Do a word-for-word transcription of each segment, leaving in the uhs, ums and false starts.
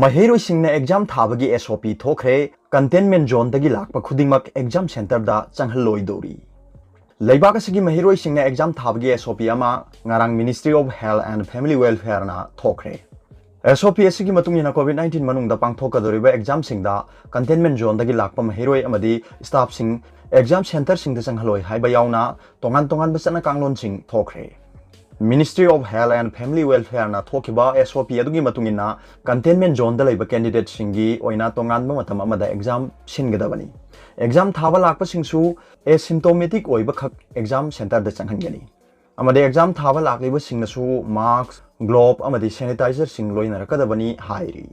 ꯃꯍꯩꯔꯣꯏꯁꯤꯡꯅ ꯑꯦꯛꯖꯥꯝ ꯊꯥꯕꯒꯤ S O P ꯊꯣꯛꯈ꯭ꯔꯦ꯫ Containment zoneꯗꯒꯤ ꯂꯥꯛꯄ ꯈꯨꯗꯤꯡꯃꯛ ꯑꯦꯛꯖꯥꯝ ꯁꯦꯟꯇꯔꯗ ꯆꯪꯍꯜꯂꯣꯏꯗꯧꯔꯤ꯫ ꯂꯩꯕꯥꯛ ꯑꯁꯤꯒꯤ ꯃꯍꯩꯔꯣꯏꯁꯤꯡꯅ ꯑꯦꯛꯖꯥꯝ ꯊꯥꯕꯒꯤ S O P ꯑꯃ ꯉꯔꯥꯡ Ministry of Health and Family Welfareꯅ ꯊꯣꯛꯈ꯭ꯔꯦ꯫ S O P ꯑꯁꯤꯒꯤ ꯃꯇꯨꯡ ꯏꯟꯅ COVID nineteen ꯃꯅꯨꯡꯗ ꯄꯥꯡꯊꯣꯛꯀꯗꯧꯔꯤꯕ ꯑꯦꯛꯖꯥꯝꯁꯤꯡꯗ containment zoneꯗꯒꯤ ꯂꯥꯛꯄ ꯃꯍꯩꯔꯣꯏ ꯑꯃꯗꯤ staffꯁꯤꯡ ꯑꯦꯛꯖꯥꯝ ꯁꯦꯟꯇꯔꯁꯤꯡꯗ ꯆꯪꯍꯜꯂꯣꯏ ꯍꯥꯏꯕ ꯌꯥꯎꯅ ꯇꯣꯉꯥꯟ ꯇꯣꯉꯥꯟꯕ ꯆꯠꯅ ꯀꯥꯡꯂꯣꯟꯁꯤꯡ ꯊꯣꯛꯈ꯭ꯔꯦ꯫ Ministry of Health and Family Welfareꯅ ꯊꯣꯛꯈꯤꯕ S O P ꯑꯗꯨꯒꯤ ꯃꯇꯨꯡ ꯏꯟꯅ containment zoneꯗ ꯂꯩꯕ candidateꯁꯤꯡꯒꯤ ꯑꯣꯏꯅ ꯇꯣꯉꯥꯟꯕ ꯃꯇꯝ ꯑꯃꯗ ꯑꯦꯛꯖꯥꯝ ꯁꯤꯟꯒꯗꯕꯅꯤ꯫ ꯑꯦꯛꯖꯥꯝ ꯊꯥꯕ ꯂꯥꯛꯄꯁꯤꯡꯁꯨ asymptomatic ꯑꯣꯏꯕꯈꯛ ꯑꯦꯛꯖꯥꯝ ꯁꯦꯟꯇꯔꯗ ꯆꯪꯍꯟꯒꯅꯤ꯫ ꯑꯃꯗꯤ ꯑꯦꯛꯖꯥꯝ ꯊꯥꯕ ꯂꯥꯛꯂꯤꯕꯁꯤꯡꯅꯁꯨ mask, glove ꯑꯃꯗꯤ sanitizerꯁꯤꯡ ꯂꯣꯏꯅꯔꯛꯀꯗꯕꯅꯤ ꯍꯥꯏꯔꯤ꯫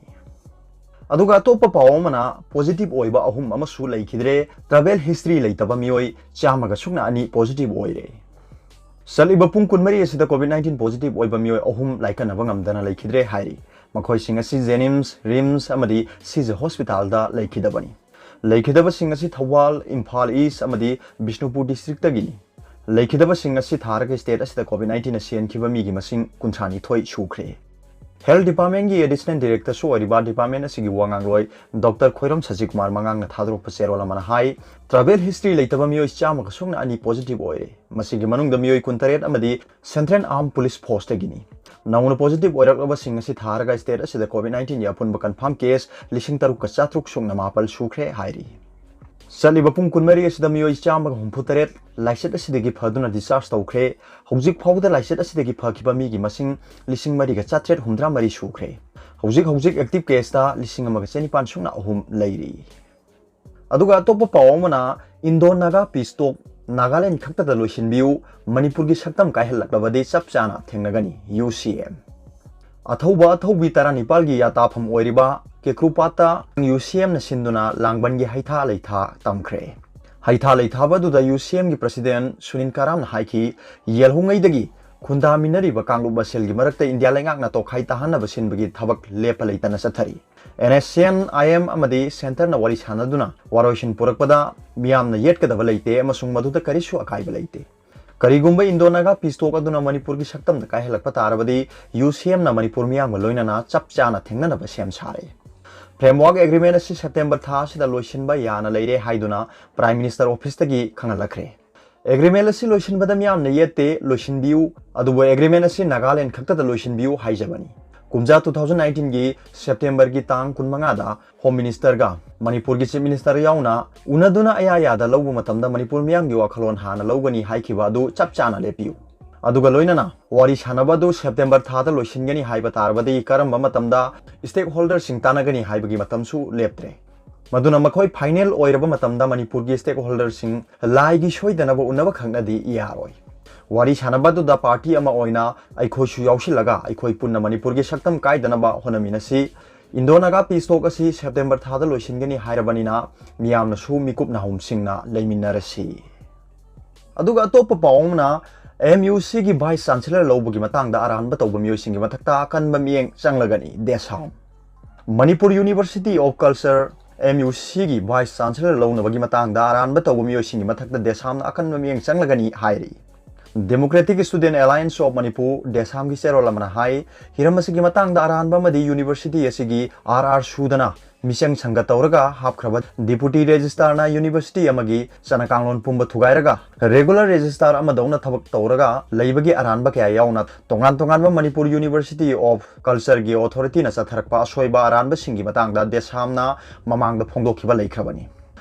ꯑꯗꯨꯒ ꯑꯇꯣꯞꯄ ꯄꯥꯎ ꯑꯃꯅ positive ꯑꯣꯏꯕ ꯑꯍꯨꯝ ꯑꯃꯁꯨ ꯂꯩꯈꯤꯗ꯭ꯔꯦ꯫ Travel history ꯂꯩꯇꯕ ꯃꯤꯑꯣꯏ ꯆꯥꯝꯃꯒ ꯁꯨꯞꯅ ꯑꯅꯤ positive ꯑꯣꯏꯔꯦ꯫ ꯆꯠꯂꯤꯕ ꯄꯨꯡ ꯀꯨꯟꯃꯔꯤ ꯑꯁꯤꯗ COVID nineteen positive ꯑꯣꯏꯕ ꯃꯤꯑꯣꯏ ꯑꯍꯨꯝ ꯂꯥꯏꯀꯠꯅꯕ ꯉꯝꯗꯅ ꯂꯩꯈꯤꯗ꯭ꯔꯦ ꯍꯥꯏꯔꯤ꯫ ꯃꯈꯣꯏꯁꯤꯡ ꯑꯁꯤ JNIMS, RIMS ꯑꯃꯗꯤ CJ Hospitalꯗ ꯂꯩꯈꯤꯗꯕꯅꯤ꯫ ꯂꯩꯈꯤꯗꯕꯁꯤꯡ ꯑꯁꯤ ꯊꯧꯕꯥꯜ, ꯏꯝꯐꯥꯜ East ꯑꯃꯗꯤ ꯕꯤꯁꯅꯨꯄꯨꯔ districtꯇꯒꯤꯅꯤ꯫ ꯂꯩꯈꯤꯗꯕꯁꯤꯡ ꯑꯁꯤ ꯊꯥꯔꯒ state ꯑꯁꯤꯗ COVID nineteen ꯁꯦꯟꯈꯤꯕ ꯃꯤꯒꯤ ꯃꯁꯤꯡ ꯀꯨꯟꯊ꯭ꯔꯥ ꯅꯤꯊꯣꯏ ꯁꯨꯈ꯭ꯔꯦ꯫ Health Departmentꯀꯤ Additional Directorꯁꯨ ꯑꯣꯏꯔꯤꯕ department ꯑꯁꯤꯒꯤ ꯋꯥ ꯉꯥꯡꯂꯣꯏ Doctor ꯈꯣꯏꯔꯝ ꯁꯖꯤꯀꯨꯃꯥꯔ ꯃꯉꯥꯡꯅ ꯊꯥꯗꯣꯔꯛꯄ ꯆꯦꯔꯣꯜ ꯑꯃꯅ ꯍꯥꯏ, travel history ꯂꯩꯇꯕ ꯃꯤꯑꯣꯏ ꯆꯥꯝꯃꯒ ꯁꯨꯞꯅ ꯑꯅꯤ positive ꯑꯣꯏꯔꯦ꯫ ꯃꯁꯤꯒꯤ ꯃꯅꯨꯡꯗ ꯃꯤꯑꯣꯏ ꯀꯨꯟꯇꯔꯦꯠ ꯑꯃꯗꯤ Central Armed Police Forceꯇꯒꯤꯅꯤ꯫ ꯅꯧꯅ positive ꯑꯣꯏꯔꯛꯂꯕꯁꯤꯡ ꯑꯁꯤ ꯊꯥꯔꯒ state ꯑꯁꯤꯗ COVID nineteenꯒꯤ ꯑꯄꯨꯟꯕ confirm case ꯂꯤꯁꯤꯡ ꯇꯔꯨꯛꯀ ꯆꯥꯇ꯭ꯔꯨꯛ ꯁꯨꯞꯅ ꯃꯥꯄꯜ ꯁꯨꯈ꯭ꯔꯦ ꯍꯥꯏꯔꯤ꯫ ꯆꯠꯂꯤꯕ ꯄꯨꯡ ꯀꯨꯟꯃꯔꯤ ꯑꯁꯤꯗ ꯃꯤꯑꯣꯏ ꯆꯥꯝꯃꯒ ꯍꯨꯝꯐꯨꯇꯔꯦꯠ ꯂꯥꯏꯆꯠ ꯑꯁꯤꯗꯒꯤ ꯐꯗꯨꯅ discharge ꯇꯧꯈ꯭ꯔꯦ꯫ ꯍꯧꯖꯤꯛ ꯐꯥꯎꯕꯗ ꯂꯥꯏꯆꯠ ꯑꯁꯤꯗꯒꯤ ꯐꯈꯤꯕ ꯃꯤꯒꯤ ꯃꯁꯤꯡ ꯂꯤꯁꯤꯡ ꯃꯔꯤꯒ ꯆꯥꯇ꯭ꯔꯦꯠ ꯍꯨꯝꯐꯨꯇꯔꯥ ꯃꯔꯤ ꯁꯨꯈ꯭ꯔꯦ꯫ ꯍꯧꯖꯤꯛ ꯍꯧꯖꯤꯛ active caseꯇ ꯂꯤꯁꯤꯡ ꯑꯃꯒ ꯆꯅꯤꯄꯥꯟ ꯁꯨꯞꯅ ꯑꯍꯨꯝ ꯂꯩꯔꯤ꯫ ꯑꯗꯨꯒ ꯑꯇꯣꯞꯄ ꯄꯥꯎ ꯑꯃꯅ, Indo-Naga peace talk ꯅꯥꯒꯥꯂꯦꯟ ꯈꯛꯇꯗ ꯂꯣꯏꯁꯤꯟꯕꯤꯌꯨ, ꯃꯅꯤꯄꯨꯔꯒꯤ ꯁꯛꯇꯝ ꯀꯥꯏꯍꯜꯂꯛꯂꯕꯗꯤ ꯆꯞ ꯆꯥꯅ ꯊꯦꯡꯅꯒꯅꯤ, UCM꯫ ꯑꯊꯧꯕ ꯑꯊꯧꯕꯤ ꯇꯔꯥꯅꯤꯄꯥꯜꯒꯤ ꯌꯥꯇꯥꯐꯝ ꯑꯣꯏꯔꯤꯕ ꯀꯦꯀ꯭ꯔꯨꯄꯥꯠꯇ UCMꯅ ꯁꯤꯟꯗꯨꯅ ꯂꯥꯡꯕꯟꯒꯤ ꯍꯩꯊꯥ ꯂꯩꯊꯥ ꯇꯝꯈ꯭ꯔꯦ꯫ ꯍꯩꯊꯥ ꯂꯩꯊꯥꯕ ꯑꯗꯨꯗ UCMꯒꯤ president ꯁꯨꯅꯤꯜ ꯀꯥꯔꯥꯝꯅ ꯍꯥꯏꯈꯤ, ꯌꯦꯜꯍꯧꯉꯩꯗꯒꯤ ꯈꯨꯟꯗꯥꯃꯤꯟꯅꯔꯤꯕ ꯀꯥꯡꯂꯨꯞ ꯃꯁꯦꯜꯒꯤ ꯃꯔꯛꯇ ꯏꯟꯗꯤꯌꯥ ꯂꯩꯉꯥꯛꯅ ꯇꯣꯈꯥꯏ ꯇꯥꯍꯟꯅꯕ ꯁꯤꯟꯕꯒꯤ ꯊꯕꯛ ꯂꯦꯞꯄ ꯂꯩꯇꯅ ꯆꯠꯊꯔꯤ꯫ NSCN-IM ꯑꯃꯗꯤ centreꯅ ꯋꯥꯔꯤ ꯁꯥꯟꯅꯗꯨꯅ ꯋꯥꯔꯣꯏꯁꯤꯟ ꯄꯨꯔꯛꯄꯗ ꯃꯤꯌꯥꯝꯅ ꯌꯦꯠꯀꯗꯕ ꯂꯩꯇꯦ ꯑꯃꯁꯨꯡ ꯃꯗꯨꯗ ꯀꯔꯤꯁꯨ ꯑꯀꯥꯏꯕ ꯂꯩꯇꯦ꯫ ꯀꯔꯤꯒꯨꯝꯕ ꯏꯟꯗꯣ ꯅꯥꯒꯥ ꯄꯤꯁ ꯇꯣꯛ ꯑꯗꯨꯅ ꯃꯅꯤꯄꯨꯔꯒꯤ ꯁꯛꯇꯝꯗ ꯀꯥꯏꯍꯜꯂꯛꯄ ꯇꯥꯔꯕꯗꯤ, ꯌꯨ ꯁꯤ ꯑꯦꯝꯅ ꯃꯅꯤꯄꯨꯔ ꯃꯤꯌꯥꯝꯒ ꯂꯣꯏꯅꯅ ꯆꯞ ꯆꯥꯅ ꯊꯦꯡꯅꯅꯕ ꯁꯦꯝ ꯁꯥꯔꯦ꯫ ꯐ꯭ꯔꯦꯝꯋꯥꯔꯛ ꯑꯦꯒ꯭ꯔꯤꯃꯦꯟ ꯑꯁꯤ ꯁꯦꯞꯇꯦꯝꯕꯔ ꯊꯥ ꯑꯁꯤꯗ ꯂꯣꯏꯁꯤꯟꯕ ꯌꯥꯅ ꯂꯩꯔꯦ ꯍꯥꯏꯗꯨꯅ ꯄ꯭ꯔꯥꯏꯝ ꯃꯤꯅꯤꯁꯇꯔ ꯑꯣꯐꯤꯁꯇꯒꯤ ꯈꯪꯍꯜꯂꯛꯈ꯭ꯔꯦ꯫ ꯑꯦꯒ꯭ꯔꯤꯃꯦꯟ ꯑꯁꯤ ꯂꯣꯏꯁꯤꯟꯕꯗ ꯃꯤꯌꯥꯝꯅ ꯌꯦꯠꯇꯦ, ꯂꯣꯏꯁꯤꯟꯕꯤꯌꯨ, ꯑꯗꯨꯕꯨ ꯑꯦꯒ꯭ꯔꯤꯃꯦꯟ ꯑꯁꯤ ꯅꯥꯒꯥꯂꯦꯟ ꯈꯛꯇꯗ ꯂꯣꯏꯁꯤꯟꯕꯤꯌꯨ ꯍꯥꯏꯖꯕꯅꯤ꯫ ꯀꯨꯝꯖꯥ ꯇꯨ ꯊꯥꯎꯖꯟ ꯅꯥꯏꯟꯇꯤꯟꯒꯤ ꯁꯦꯞꯇꯦꯝꯕꯔꯒꯤ ꯇꯥꯡ ꯀꯨꯟꯃꯉꯥꯗ ꯍꯣꯝ ꯃꯤꯅꯤꯁꯇꯔꯒ ꯃꯅꯤꯄꯨꯔꯒꯤ ꯆꯤꯐ ꯃꯤꯅꯤꯁꯇꯔ ꯌꯥꯎꯅ ꯎꯅꯗꯨꯅ ꯑꯌꯥ ꯌꯥꯗ ꯂꯧꯕ ꯃꯇꯝꯗ ꯃꯅꯤꯄꯨꯔ ꯃꯤꯌꯥꯝꯒꯤ ꯋꯥꯈꯜꯂꯣꯟ ꯍꯥꯟꯅ ꯂꯧꯒꯅꯤ ꯍꯥꯏꯈꯤꯕ ꯑꯗꯨ ꯆꯞ ꯆꯥꯅ ꯂꯦꯞꯄꯤꯌꯨ꯫ ꯑꯗꯨꯒ ꯂꯣꯏꯅꯅ ꯋꯥꯔꯤ ꯁꯥꯟꯅꯕ ꯑꯗꯨ ꯁꯦꯞꯇꯦꯝꯕꯔ ꯊꯥꯗ ꯂꯣꯏꯁꯤꯟꯒꯅꯤ ꯍꯥꯏꯕ ꯇꯥꯔꯕꯗꯤ ꯀꯔꯝꯕ ꯃꯇꯝꯗ ꯁ꯭ꯇꯦꯛ ꯍꯣꯜꯗꯔꯁꯤꯡ ꯇꯥꯟꯅꯒꯅꯤ ꯍꯥꯏꯕꯒꯤ ꯃꯇꯝꯁꯨ ꯂꯦꯞꯇ꯭ꯔꯦ꯫ ꯃꯗꯨꯅ ꯃꯈꯣꯏ ꯐꯥꯏꯅꯦꯜ ꯑꯣꯏꯔꯕ ꯃꯇꯝꯗ ꯃꯅꯤꯄꯨꯔꯒꯤ ꯁ꯭ꯇꯦꯛ ꯍꯣꯜꯗꯔꯁꯤꯡ ꯂꯥꯏꯒꯤ ꯁꯣꯏꯗꯅꯕ ꯎꯅꯕ ꯈꯛꯅꯗꯤ ꯌꯥꯔꯣꯏ꯫ ꯋꯥꯔꯤ ꯁꯥꯟꯅꯕ ꯑꯗꯨꯗ ꯄꯥꯔꯇꯤ ꯑꯃ ꯑꯣꯏꯅ ꯑꯩꯈꯣꯏꯁꯨ ꯌꯥꯎꯁꯤꯜꯂꯒ ꯑꯩꯈꯣꯏ ꯄꯨꯟꯅ ꯃꯅꯤꯄꯨꯔꯒꯤ ꯁꯛꯇꯝ ꯀꯥꯏꯗꯅꯕ ꯍꯣꯠꯅꯃꯤꯟꯅꯁꯤ꯫ ꯏꯟꯗꯣ ꯅꯥꯒꯥ ꯄꯤꯁ ꯇꯣꯛ ꯑꯁꯤ ꯁꯦꯞꯇꯦꯝꯕꯔ ꯊꯥꯗ ꯂꯣꯏꯁꯤꯟꯒꯅꯤ ꯍꯥꯏꯔꯕꯅꯤꯅ ꯃꯤꯌꯥꯝꯅꯁꯨ ꯃꯤꯀꯨꯞ ꯅꯥꯍꯨꯝꯁꯤꯡꯅ ꯂꯩꯃꯤꯟꯅꯔꯁꯤ꯫ ꯑꯗꯨꯒ ꯑꯇꯣꯞꯄ ꯄꯥꯎ ꯑꯃꯅ, ꯑꯦꯝ ꯌꯨ ꯁꯤꯒꯤ ꯚꯥꯏꯁ ꯆꯥꯟꯁꯦꯂꯔ ꯂꯧꯕꯒꯤ ꯃꯇꯥꯡꯗ ꯑꯔꯥꯟꯕ ꯇꯧꯕ ꯃꯤꯑꯣꯏꯁꯤꯡꯒꯤ ꯃꯊꯛꯇ ꯑꯀꯟꯕ ꯃꯤꯠꯌꯦꯡ ꯆꯪꯂꯒꯅꯤ, ꯗꯦꯁꯥꯝ꯫ Manipur university of culture, M U ꯁꯤꯒꯤ ꯚꯥꯏꯁ ꯆꯥꯟꯁꯦꯂꯔ ꯂꯧꯅꯕꯒꯤ ꯃꯇꯥꯡꯗ ꯑꯔꯥꯟꯕ ꯇꯧꯕ ꯃꯤꯑꯣꯏꯁꯤꯡꯒꯤ ꯃꯊꯛꯇ ꯗꯦꯁꯥꯝꯅ ꯑꯀꯟꯕ ꯃꯤꯠꯌꯦꯡ ꯆꯪꯂꯒꯅꯤ ꯍꯥꯏꯔꯤ꯫ ꯗꯦꯃꯣꯀ꯭ꯔꯦꯇꯤꯛ ꯁ꯭ꯇꯨꯗꯦꯟꯠ ꯑꯦꯂꯥꯌꯟꯁ ꯑꯣꯐ ꯃꯅꯤꯄꯨꯔ, ꯗꯦꯁꯥꯝꯒꯤ ꯆꯦꯔꯣꯜ ꯑꯃꯅ ꯍꯥꯏ, ꯍꯤꯔꯝ ꯑꯁꯤꯒꯤ ꯃꯇꯥꯡꯗ ꯑꯔꯥꯟꯕ ꯑꯃꯗꯤ ꯌꯨꯅꯤꯚꯔꯁꯤꯇꯤ ꯑꯁꯤꯒꯤ ꯑꯥꯔ ꯑꯥꯔ ꯁꯨꯗꯅ ꯃꯤꯆꯪ ꯁꯪꯒ ꯇꯧꯔꯒ ꯍꯥꯞꯈ꯭ꯔꯕ ꯗꯤꯄꯨꯇꯤ ꯔꯦꯖꯤꯁꯇ꯭ꯔꯥꯔꯅ ꯌꯨꯅꯤꯚꯔꯁꯤꯇꯤ ꯑꯃꯒꯤ ꯆꯠꯅ ꯀꯥꯡꯂꯣꯟ ꯄꯨꯝꯕ ꯊꯨꯒꯥꯏꯔꯒ ꯔꯦꯒꯨꯂꯔ ꯔꯦꯖꯤꯁꯇ꯭ꯔꯥꯔ ꯑꯃꯗꯧꯅ ꯊꯕꯛ ꯇꯧꯔꯒ ꯂꯩꯕꯒꯤ ꯑꯔꯥꯟꯕ ꯀꯌꯥ ꯌꯥꯎꯅ ꯇꯣꯉꯥꯟ ꯇꯣꯉꯥꯟꯕ ꯃꯅꯤꯄꯨꯔ ꯌꯨꯅꯤꯚꯔꯁꯤꯇꯤ ꯑꯣꯐ ꯀꯜꯆꯔꯒꯤ ꯑꯣꯊꯣꯔꯤꯇꯤꯅ ꯆꯠꯊꯔꯛꯄ ꯑꯁꯣꯏꯕ ꯑꯔꯥꯟꯕꯁꯤꯡꯒꯤ ꯃꯇꯥꯡꯗ ꯗꯦꯁꯥꯝꯅ ꯃꯃꯥꯡꯗ ꯐꯣꯡꯗꯣꯛꯈꯤꯕ ꯂꯩꯈ꯭ꯔꯕꯅꯤ꯫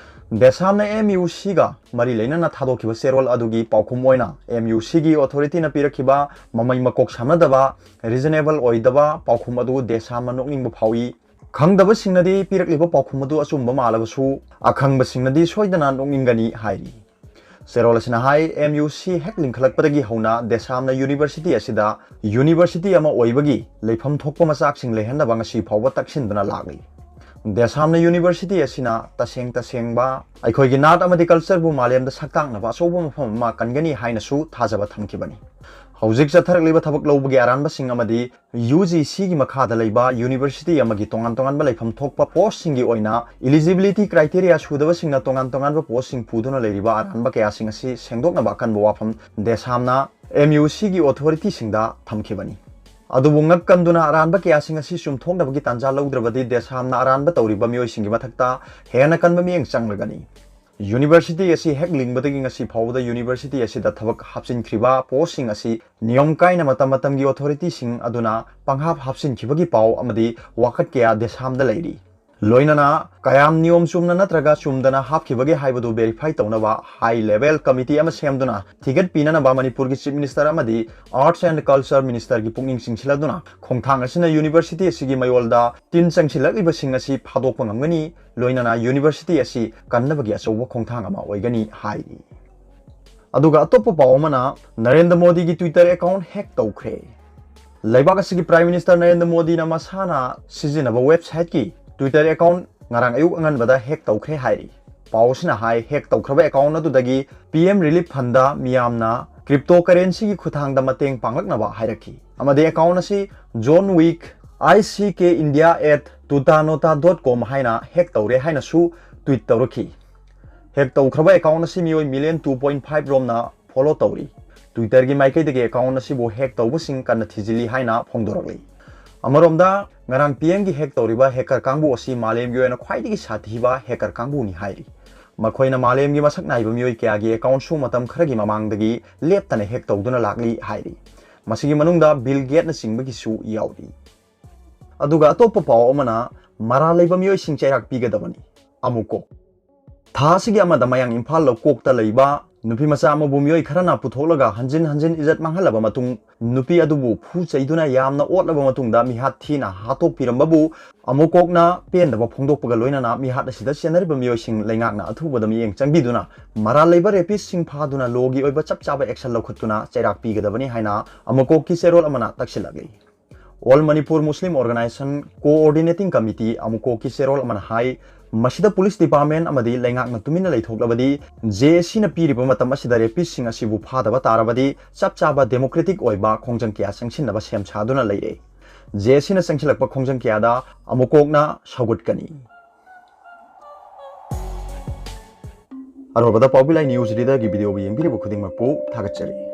ꯗꯦꯁꯥꯝꯅ ꯑꯦꯝ ꯌꯨ ꯁꯤꯒ ꯃꯔꯤ ꯂꯩꯅꯅ ꯊꯥꯗꯣꯛꯈꯤꯕ ꯆꯦꯔꯣꯜ ꯑꯗꯨꯒꯤ ꯄꯥꯎꯈꯨꯝ ꯑꯣꯏꯅ ꯑꯦꯝ ꯌꯨ ꯁꯤꯒꯤ ꯑꯣꯊꯣꯔꯤꯇꯤꯅ ꯄꯤꯔꯛꯈꯤꯕ ꯃꯃꯩ ꯃꯀꯣꯛ ꯁꯝꯅꯗꯕ, ꯔꯤꯖꯅꯦꯕꯜ ꯑꯣꯏꯗꯕ ꯄꯥꯎꯈꯨꯝ ꯑꯗꯨ ꯗꯦꯁꯥꯝꯅ ꯅꯣꯛꯅꯤꯡꯕ ꯐꯥꯎꯏ꯫ ꯈꯪꯗꯕꯁꯤꯡꯅꯗꯤ ꯄꯤꯔꯛꯂꯤꯕ ꯄꯥꯎꯈꯨꯝ ꯑꯗꯨ ꯑꯆꯨꯝꯕ ꯃꯥꯜꯂꯕꯁꯨ, ꯑꯈꯪꯕꯁꯤꯡꯅꯗꯤ ꯁꯣꯏꯗꯅ ꯅꯣꯛꯅꯤꯡꯒꯅꯤ ꯍꯥꯏꯔꯤ꯫ ꯆꯦꯔꯣꯜ ꯑꯁꯤꯅ ꯍꯥꯏ, ꯑꯦꯝ ꯌꯨ ꯁꯤ ꯍꯦꯛ ꯂꯤꯡꯈꯠꯂꯛꯄꯗꯒꯤ ꯍꯧꯅ ꯗꯦꯁꯥꯝꯅ ꯌꯨꯅꯤꯚꯔꯁꯤꯇꯤ ꯑꯁꯤꯗ ꯌꯨꯅꯤꯚꯔꯁꯤꯇꯤ ꯑꯃ ꯑꯣꯏꯕꯒꯤ ꯂꯩꯐꯝ ꯊꯣꯛꯄ ꯃꯆꯥꯛꯁꯤꯡ ꯂꯩꯍꯟꯅꯕ ꯉꯁꯤ ꯐꯥꯎꯕ ꯇꯛꯁꯤꯟꯗꯨꯅ ꯂꯥꯛꯂꯤ꯫ ꯗꯦꯁꯥꯝꯅ ꯌꯨꯅꯤꯚꯔꯁꯤꯇꯤ ꯑꯁꯤꯅ ꯇꯁꯦꯡ ꯇꯁꯦꯡꯕ ꯑꯩꯈꯣꯏꯒꯤ ꯅꯥꯠ ꯑꯃꯗꯤ ꯀꯜꯆꯔꯕꯨ ꯃꯥꯂꯦꯝꯗ ꯁꯛꯇꯥꯛꯅꯕ ꯑꯆꯧꯕ ꯃꯐꯝ ꯑꯃ ꯀꯟꯒꯅꯤ ꯍꯥꯏꯅꯁꯨ ꯊꯥꯖꯕ ꯊꯝꯈꯤꯕꯅꯤ꯫ ꯍꯧꯖꯤꯛ ꯆꯠꯊꯔꯛꯂꯤꯕ ꯊꯕꯛ ꯂꯧꯕꯒꯤ ꯑꯔꯥꯟꯕꯁꯤꯡ ꯑꯃꯗꯤ ꯌꯨ ꯖꯤ ꯁꯤꯒꯤ ꯃꯈꯥꯗ ꯂꯩꯕ ꯌꯨꯅꯤꯚꯔꯁꯤꯇꯤ ꯑꯃꯒꯤ ꯇꯣꯉꯥꯟ ꯇꯣꯉꯥꯟꯕ ꯂꯩꯐꯝ ꯊꯣꯛꯄ ꯄꯣꯁꯁꯤꯡꯒꯤ ꯑꯣꯏꯅ eligibility criteria ꯁꯨꯗꯕꯁꯤꯡꯅ ꯇꯣꯉꯥꯟ ꯇꯣꯉꯥꯟꯕ ꯄꯣꯁꯁꯤꯡ ꯄꯨꯗꯨꯅ ꯂꯩꯔꯤꯕ ꯑꯔꯥꯟꯕ ꯀꯌꯥꯁꯤꯡ ꯑꯁꯤ ꯁꯦꯡꯗꯣꯛꯅꯕ ꯑꯀꯟꯕ ꯋꯥꯐꯝ ꯗꯦꯁꯥꯝꯅ ꯑꯦꯝ ꯌꯨ ꯁꯤꯒꯤ ꯑꯣꯊꯣꯔꯤꯇꯤꯁꯤꯡꯗ ꯊꯝꯈꯤꯕꯅꯤ꯫ ꯑꯗꯨꯕꯨ ꯉꯛꯀꯟꯗꯨꯅ ꯑꯔꯥꯟꯕ ꯀꯌꯥꯁꯤꯡ ꯑꯁꯤ ꯆꯨꯝꯊꯣꯛꯅꯕꯒꯤ ꯇꯥꯟꯖꯥ ꯂꯧꯗ꯭ꯔꯕꯗꯤ ꯗꯦꯁꯥꯝꯅ ꯑꯔꯥꯟꯕ ꯇꯧꯔꯤꯕ ꯃꯤꯑꯣꯏꯁꯤꯡꯒꯤ ꯃꯊꯛꯇ ꯍꯦꯟꯅ ꯀꯟꯕ ꯃꯤꯠꯌꯦꯡ ꯆꯪꯂꯒꯅꯤ꯫ ꯌꯨꯅꯤꯚꯔꯁꯤꯇꯤ ꯑꯁꯤ ꯍꯦꯛ ꯂꯤꯡꯕꯗꯒꯤ ꯉꯁꯤ ꯐꯥꯎꯕꯗ ꯌꯨꯅꯤꯚꯔꯁꯤꯇꯤ ꯑꯁꯤꯗ ꯊꯕꯛ ꯍꯥꯞꯆꯤꯟꯈ꯭ꯔꯤꯕ ꯄꯣꯁꯁꯤꯡ ꯑꯁꯤ ꯅꯤꯌꯣꯝ ꯀꯥꯏꯅ ꯃꯇꯝ ꯃꯇꯝꯒꯤ ꯑꯣꯊꯣꯔꯤꯇꯤꯁꯤꯡ ꯑꯗꯨꯅ ꯄꯪꯍꯥꯞ ꯍꯥꯞꯆꯤꯟꯈꯤꯕꯒꯤ ꯄꯥꯎ ꯑꯃꯗꯤ ꯋꯥꯀꯠ ꯀꯌꯥ ꯗꯦꯁꯥꯝꯗ ꯂꯩꯔꯤ꯫ ꯂꯣꯏꯅꯅ ꯀꯌꯥꯝ ꯅꯤꯌꯣꯝ ꯆꯨꯝꯅ ꯅꯠꯇ꯭ꯔꯒ ꯆꯨꯝꯗꯅ ꯍꯥꯞꯈꯤꯕꯒꯦ ꯍꯥꯏꯕꯗꯨ ꯚꯦꯔꯤꯐꯥꯏ ꯇꯧꯅꯕ ꯍꯥꯏ ꯂꯦꯚꯦꯜ ꯀꯃꯤꯇꯤ ꯑꯃ ꯁꯦꯝꯗꯨꯅ ꯊꯤꯒꯠꯄꯤꯅꯅꯕ ꯃꯅꯤꯄꯨꯔꯒꯤ ꯆꯤꯐ ꯃꯤꯅꯤꯁꯇꯔ ꯑꯃꯗꯤ ꯑꯥꯔꯠꯁ ꯑꯦꯟ ꯀꯜꯆꯔ ꯃꯤꯅꯤꯁꯇꯔꯒꯤ ꯄꯨꯛꯅꯤꯡ ꯆꯤꯡꯁꯤꯜꯂꯗꯨꯅ ꯈꯣꯡꯊꯥꯡ ꯑꯁꯤꯅ ꯌꯨꯅꯤꯚꯔꯁꯤꯇꯤ ꯑꯁꯤꯒꯤ ꯃꯌꯣꯜꯗ ꯇꯤꯟ ꯆꯪꯁꯤꯜꯂꯛꯂꯤꯕꯁꯤꯡ ꯑꯁꯤ ꯐꯥꯗꯣꯛꯄ ꯉꯝꯒꯅꯤ, ꯂꯣꯏꯅꯅ ꯌꯨꯅꯤꯚꯔꯁꯤꯇꯤ ꯑꯁꯤ ꯀꯟꯅꯕꯒꯤ ꯑꯆꯧꯕ ꯈꯣꯡꯊꯥꯡ ꯑꯃ ꯑꯣꯏꯒꯅꯤ ꯍꯥꯏꯔꯤ꯫ ꯑꯗꯨꯒ ꯑꯇꯣꯞꯄ ꯄꯥꯎ ꯑꯃꯅ, ꯅꯔꯦꯟꯗ꯭ꯔ ꯃꯣꯗꯤꯒꯤ ꯇ꯭ꯋꯤꯇꯔ ꯑꯦꯀꯥꯎꯟ ꯍꯦꯛ ꯇꯧꯈ꯭ꯔꯦ꯫ ꯂꯩꯕꯥꯛ ꯑꯁꯤꯒꯤ ꯄ꯭ꯔꯥꯏꯝ ꯃꯤꯅꯤꯁꯇꯔ ꯅꯔꯦꯟꯗ꯭ꯔ ꯃꯣꯗꯤꯅ ꯃꯁꯥꯅ ꯁꯤꯖꯤꯟꯅꯕ ꯋꯦꯕꯁꯥꯏꯠꯀꯤ ꯇ꯭ꯋꯤꯇꯔ ꯑꯦꯀꯥꯎꯟ ꯉꯔꯥꯡ ꯑꯌꯨꯛ ꯑꯉꯟꯕꯗ ꯍꯦꯛ ꯇꯧꯈ꯭ꯔꯦ ꯍꯥꯏꯔꯤ꯫ ꯄꯥꯎ ꯑꯁꯤꯅ ꯍꯥꯏ, ꯍꯦꯛ ꯇꯧꯈ꯭ꯔꯕ ꯑꯦꯀꯥꯎꯟ ꯑꯗꯨꯗꯒꯤ ꯄꯤ ꯑꯦꯝ ꯔꯤꯂꯤꯐ ꯐꯟꯗ ꯃꯤꯌꯥꯝꯅ ꯀ꯭ꯔꯤꯞꯇꯣ ꯀꯔꯦꯟꯁꯤꯒꯤ ꯈꯨꯠꯊꯥꯡꯗ ꯃꯇꯦꯡ ꯄꯥꯡꯂꯛꯅꯕ ꯍꯥꯏꯔꯛꯈꯤ ꯑꯃꯗꯤ ꯑꯦꯀꯥꯎꯟ ꯑꯁꯤ John Wick, I C K India at tutanota dot com ꯍꯥꯏꯅ ꯍꯦꯛ ꯇꯧꯔꯦ ꯍꯥꯏꯅꯁꯨ ꯇ꯭ꯋꯤꯠ ꯇꯧꯔꯛꯈꯤ꯫ ꯍꯦꯛ ꯇꯧꯈ꯭ꯔꯕ ꯑꯦꯀꯥꯎꯟ ꯑꯁꯤ ꯃꯤꯑꯣꯏ ꯃꯤꯂꯤꯌꯟ ꯇꯨ ꯄꯣꯏꯟ ꯐꯥꯏꯚ ꯔꯣꯝꯅ ꯐꯣꯂꯣ ꯇꯧꯔꯤ꯫ ꯇ꯭ꯋꯤꯇꯔꯒꯤ ꯃꯥꯏꯀꯩꯗꯒꯤ ꯑꯦꯀꯥꯎꯟ ꯑꯁꯤꯕꯨ ꯍꯦꯛ ꯇꯧꯕꯁꯤꯡ ꯀꯟꯅ ꯊꯤꯖꯤꯜꯂꯤ ꯍꯥꯏꯅ ꯐꯣꯡꯗꯣꯔꯛꯂꯤ꯫ ꯑꯃꯔꯣꯝꯗ, ꯉꯔꯥꯡ ꯄꯤ ꯑꯦꯝꯒꯤ ꯍꯦꯛ ꯇꯧꯔꯤꯕ ꯍꯦꯀꯔ ꯀꯥꯡꯕꯨ ꯑꯁꯤ ꯃꯥꯂꯦꯝꯒꯤ ꯑꯣꯏꯅ ꯈ꯭ꯋꯥꯏꯗꯒꯤ ꯁꯥꯊꯤꯕ ꯍꯦꯀꯔ ꯀꯥꯡꯕꯨꯅꯤ ꯍꯥꯏꯔꯤ꯫ ꯃꯈꯣꯏꯅ ꯃꯥꯂꯦꯝꯒꯤ ꯃꯁꯛ ꯅꯥꯏꯕ ꯃꯤꯑꯣꯏ ꯀꯌꯥꯒꯤ ꯑꯦꯀꯥꯎꯟꯁꯨ ꯃꯇꯝ ꯈꯔꯒꯤ ꯃꯃꯥꯡꯗꯒꯤ ꯂꯦꯞꯇꯅ ꯍꯦꯛ ꯇꯧꯗꯨꯅ ꯂꯥꯛꯂꯤ ꯍꯥꯏꯔꯤ꯫ ꯃꯁꯤꯒꯤ ꯃꯅꯨꯡꯗ ꯕꯤꯜ ꯒꯦꯠꯅꯆꯤꯡꯕꯒꯤꯁꯨ ꯌꯥꯎꯔꯤ꯫ ꯑꯗꯨꯒ ꯑꯇꯣꯞꯄ ꯄꯥꯎ ꯑꯃꯅ, ꯃꯔꯥꯜ ꯂꯩꯕ ꯃꯤꯑꯣꯏꯁꯤꯡ ꯆꯩꯔꯥꯛ ꯄꯤꯒꯗꯕꯅꯤ꯫ ꯑꯃꯨꯛꯀꯣ, ꯊꯥ ꯑꯁꯤꯒꯤ ꯑꯃꯗ ꯃꯌꯥꯡ ꯏꯝꯐꯥꯜ ꯂꯧꯀꯣꯛꯇ ꯂꯩꯕ ꯅꯨꯄꯤ ꯃꯆꯥ ꯑꯃꯕꯨ ꯃꯤꯑꯣꯏ ꯈꯔꯅ ꯄꯨꯊꯣꯛꯂꯒ ꯍꯟꯖꯤꯟ ꯍꯟꯖꯤꯟ ꯏꯖꯠ ꯃꯥꯡꯍꯜꯂꯕ ꯃꯇꯨꯡ, ꯅꯨꯄꯤ ꯑꯗꯨꯕꯨ ꯐꯨ ꯆꯩꯗꯨꯅ ꯌꯥꯝꯅ ꯑꯣꯠꯂꯕ ꯃꯇꯨꯡꯗ ꯃꯤꯍꯥꯠ ꯊꯤꯅ ꯍꯥꯠꯇꯣꯛꯄꯤꯔꯝꯕꯕꯨ ꯑꯃꯨꯛꯀꯣꯛꯅ ꯄꯦꯟꯗꯕ ꯐꯣꯡꯗꯣꯛꯄꯒ ꯂꯣꯏꯅꯅ ꯃꯤꯍꯥꯠ ꯑꯁꯤꯗ ꯆꯦꯟꯅꯔꯤꯕ ꯃꯤꯑꯣꯏꯁꯤꯡ ꯂꯩꯉꯥꯛꯅ ꯑꯊꯨꯕꯗ ꯃꯤꯠꯌꯦꯡ ꯆꯪꯕꯤꯗꯨꯅ ꯃꯔꯥꯜ ꯂꯩꯕ ꯔꯦꯄꯤꯁꯁꯤꯡ ꯐꯥꯗꯨꯅ ꯂꯣꯒꯤ ꯑꯣꯏꯕ ꯆꯞ ꯆꯥꯕ ꯑꯦꯛꯁꯟ ꯂꯧꯈꯠꯇꯨꯅ ꯆꯩꯔꯥꯛ ꯄꯤꯒꯗꯕꯅꯤ ꯍꯥꯏꯅ ꯑꯃꯨꯛꯀꯣꯛꯀꯤ ꯆꯦꯔꯣꯜ ꯑꯃꯅ ꯇꯛꯁꯤꯜꯂꯛꯂꯤ꯫ All Manipur Muslim Organization Coordinating Committee ꯑꯃꯨꯛꯀꯣꯛꯀꯤ ꯆꯦꯔꯣꯜ ꯑꯃꯅ ꯍꯥꯏ, ꯃꯁꯤꯗ police department ꯑꯃꯗꯤ ꯂꯩꯉꯥꯛꯅ ꯇꯨꯃꯤꯟꯅ ꯂꯩꯊꯣꯛꯂꯕꯗꯤ, ꯖꯦ ꯑꯦ ꯁꯤꯅ ꯄꯤꯔꯤꯕ ꯃꯇꯝ ꯑꯁꯤꯗ rapistꯁꯤꯡ ꯑꯁꯤꯕꯨ ꯐꯥꯗꯕ ꯇꯥꯔꯕꯗꯤ, ꯆꯞ ꯆꯥꯕ democratic ꯑꯣꯏꯕ ꯈꯣꯡꯖꯪ ꯀꯌꯥ ꯆꯪꯁꯤꯟꯅꯕ ꯁꯦꯝ ꯁꯥꯗꯨꯅ ꯂꯩꯔꯦ꯫ ꯖꯦ ꯑꯦ ꯁꯤꯅ ꯆꯪꯁꯤꯜꯂꯛꯄ ꯈꯣꯡꯖꯪ ꯀꯌꯥꯗ ꯑꯃꯨꯛ ꯀꯣꯛꯅ ꯁꯧꯒꯠꯀꯅꯤ꯫ ꯑꯔꯣꯏꯕꯗ ꯄꯥꯎꯕꯤ ꯂꯥꯏ news readerꯒꯤ videoꯕꯨ ꯌꯦꯡꯕꯤꯔꯤꯕ ꯈꯨꯗꯤꯡꯃꯛꯄꯨ ꯊꯥꯒꯠꯆꯔꯤ꯫